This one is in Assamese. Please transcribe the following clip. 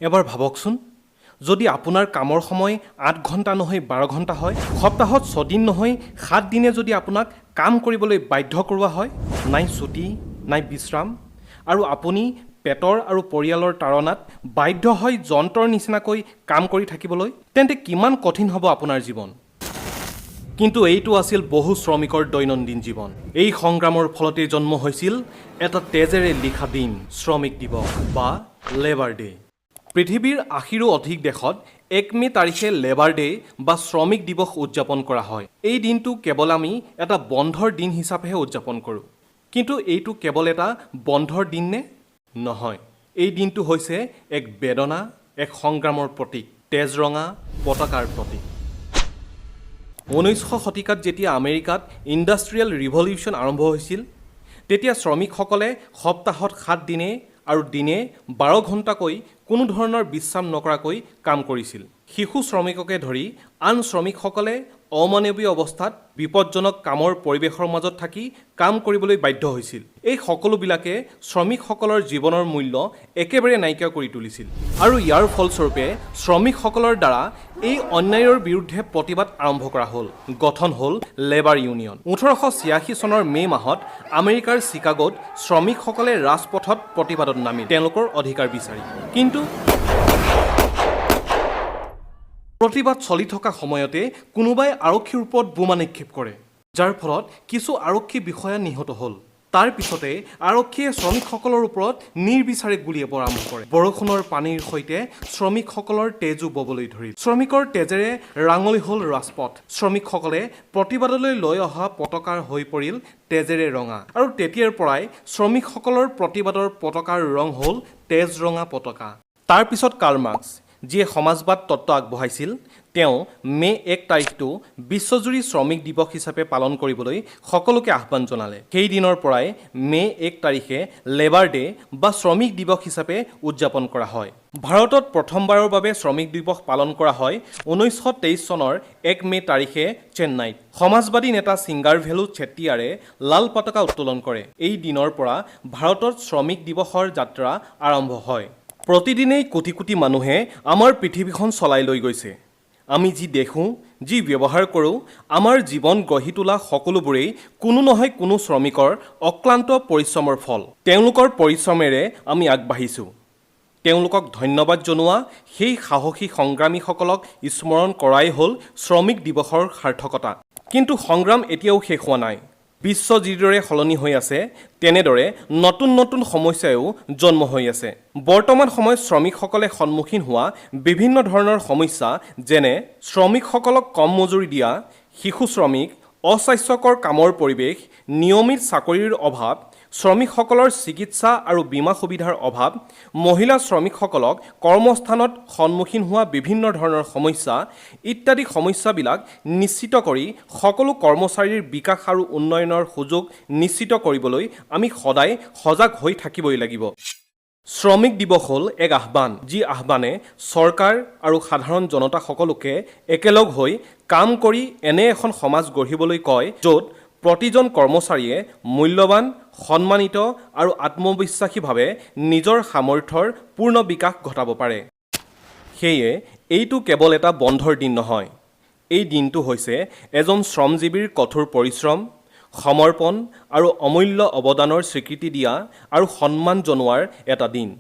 এবাৰ ভাবকচোন, যদি আপোনাৰ কামৰ সময় 8 ঘণ্টা নহয় 12 ঘণ্টা হয়, সপ্তাহত 6 দিন নহয় 7 দিনে যদি আপোনাক কাম কৰিবলৈ বাধ্য কৰোৱা হয়, নাই ছুটি, নাই বিশ্ৰাম, আৰু আপুনি পেটৰ আৰু পৰিয়ালৰ তাড়নাত বাধ্য হৈ যন্ত্ৰৰ নিচিনাকৈ কাম কৰি থাকিবলৈ, তেন্তে কিমান কঠিন হ'ব আপোনাৰ জীৱন? কিন্তু এইটো আছিল বহু শ্ৰমিকৰ দৈনন্দিন জীৱন। এই সংগ্ৰামৰ ফলতেই জন্ম হৈছিল এটা তেজেৰে লিখা দিন, শ্ৰমিক দিৱস বা লেবাৰ ডে। পৃথিৱীৰ 80ৰো অধিক দেশত 1 মে' তাৰিখে লেবাৰ ডে বা শ্ৰমিক দিৱস উদযাপন কৰা হয়। এই দিনটো কেৱল আমি এটা বন্ধৰ দিন হিচাপেহে উদযাপন কৰোঁ। কিন্তু এইটো কেৱল এটা বন্ধৰ দিন নে? নহয়, এই দিনটো হৈছে এক বেদনা, এক সংগ্ৰামৰ প্ৰতীক, তেজৰঙা পতাকাৰ প্ৰতীক। 19শ শতিকাত যেতিয়া আমেৰিকাত ইণ্ডাষ্ট্ৰিয়েল ৰিভলিউশ্যন আৰম্ভ হৈছিল, তেতিয়া শ্ৰমিকসকলে সপ্তাহত 7 দিনে আৰু দিনে 12 ঘণ্টাকৈ কোনো ধৰণৰ বিশ্ৰাম নকৰাকৈ কাম কৰিছিল। শিশু শ্ৰমিককে ধৰি আন শ্ৰমিকসকলে অমানৱীয় অৱস্থাত বিপদজনক কামৰ পৰিৱেশৰ মাজত থাকি কাম কৰিবলৈ বাধ্য হৈছিল। এই সকলোবিলাকে শ্ৰমিকসকলৰ জীৱনৰ মূল্য একেবাৰে নাইকিয়া কৰি তুলিছিল আৰু ইয়াৰ ফলস্বৰূপে শ্ৰমিকসকলৰ দ্বাৰা এই অন্যায়ৰ বিৰুদ্ধে প্ৰতিবাদ আৰম্ভ কৰা হ'ল। গঠন হ'ল লেবাৰ ইউনিয়ন। 1886 চনৰ মে' মাহত আমেৰিকাৰ চিকাগোত শ্ৰমিকসকলে ৰাজপথত প্ৰতিবাদত নামিল তেওঁলোকৰ অধিকাৰ বিচাৰি। কিন্তু প্ৰতিবাদ চলি থকা সময়তে কোনোবাই আৰক্ষীৰ ওপৰত বোমা নিক্ষেপ কৰে, যাৰ ফলত কিছু আৰক্ষী বিষয়া নিহত হ'ল। তাৰ পিছতে আৰক্ষীয়ে শ্ৰমিকসকলৰ ওপৰত নিৰ্বিচাৰে গুলীয়াব আৰম্ভ কৰে। বৰষুণৰ পানীৰ সৈতে শ্ৰমিকসকলৰ তেজো ববলৈ ধৰিল। শ্ৰমিকৰ তেজেৰে ৰাঙলী হ'ল ৰাজপথ। শ্ৰমিকসকলে প্ৰতিবাদলৈ লৈ অহা পতাকাৰ হৈ পৰিল তেজেৰে ৰঙা। আৰু তেতিয়াৰ পৰাই শ্ৰমিকসকলৰ প্ৰতিবাদৰ পতাকাৰ ৰং হ'ল তেজ ৰঙা পতাকা। তাৰ পিছত কাৰ্ল মাৰ্ক্স, যিয়ে সমাজবাদ তত্ত্ব আগবঢ়াইছিল, তেওঁ মে' 1 তাৰিখটো বিশ্বজুৰি শ্ৰমিক দিৱস হিচাপে পালন কৰিবলৈ সকলোকে আহ্বান জনালে। সেই দিনৰ পৰাই মে' 1 তাৰিখে লেবাৰ ডে বা শ্ৰমিক দিৱস হিচাপে উদযাপন কৰা হয়। ভাৰতত প্ৰথমবাৰৰ বাবে শ্ৰমিক দিৱস পালন কৰা হয় 1923 চনৰ 1 মে' তাৰিখে চেন্নাইত। সমাজবাদী নেতা ছিংগাৰভেলু চেট্টিয়াৰে লাল পতাকা উত্তোলন কৰে। এই দিনৰ পৰা ভাৰতত শ্ৰমিক দিৱসৰ যাত্ৰা আৰম্ভ হয়। প্ৰতিদিনেই কোটি কোটি মানুহে আমাৰ পৃথিৱীখন চলাই লৈ গৈছে। আমি যি দেখোঁ, যি ব্যৱহাৰ কৰোঁ, আমাৰ জীৱন গঢ়ি তোলা সকলোবোৰেই কোনো নহয় কোনো শ্ৰমিকৰ অক্লান্ত পৰিশ্ৰমৰ ফল। তেওঁলোকৰ পৰিশ্ৰমেৰে আমি আগবাঢ়িছোঁ। তেওঁলোকক ধন্যবাদ জনোৱা, সেই সাহসী সংগ্ৰামীসকলক স্মৰণ কৰাই হ'ল শ্ৰমিক দিৱসৰ সাৰ্থকতা। কিন্তু সংগ্ৰাম এতিয়াও শেষ হোৱা নাই। বিশ্ব যিদৰে সলনি হৈ আছে, তেনেদৰে নতুন নতুন সমস্যায়ো জন্ম হৈ আছে। বৰ্তমান সময়ত শ্ৰমিকসকলে সন্মুখীন হোৱা বিভিন্ন ধৰণৰ সমস্যা, যেনে শ্ৰমিকসকলক কম মজুৰি দিয়া, শিশু শ্ৰমিক, অস্বাস্থ্যকৰ কামৰ পৰিৱেশ, নিয়মিত চাকৰিৰ অভাৱ, শ্ৰমিকসকলৰ চিকিৎসা আৰু বীমা সুবিধাৰ অভাৱ, মহিলা শ্ৰমিকসকলক কৰ্মস্থানত সন্মুখীন হোৱা বিভিন্ন ধৰণৰ সমস্যা ইত্যাদি সমস্যাবিলাক নিশ্চিত কৰি সকলো কৰ্মচাৰীৰ বিকাশ আৰু উন্নয়নৰ সুযোগ নিশ্চিত কৰিবলৈ আমি সদায় সজাগ হৈ থাকিবই লাগিব। শ্ৰমিক দিৱস হ'ল এক আহ্বান, যি আহ্বানে চৰকাৰ আৰু সাধাৰণ জনতা সকলোকে একেলগ হৈ কাম কৰি এনে এখন সমাজ গঢ়িবলৈ কয়, য'ত প্ৰতিজন কৰ্মচাৰীয়ে মূল্যৱান, সন্মানিত আৰু আত্মবিশ্বাসীভাৱে নিজৰ সামৰ্থ্যৰ পূৰ্ণ বিকাশ ঘটাব পাৰে। সেয়ে এইটো কেৱল এটা বন্ধৰ দিন নহয়। এই দিনটো হৈছে এজন শ্ৰমজীৱীৰ কঠোৰ পৰিশ্ৰম, সমৰ্পণ আৰু অমূল্য অৱদানৰ স্বীকৃতি দিয়া আৰু সন্মান জনোৱাৰ এটা দিন।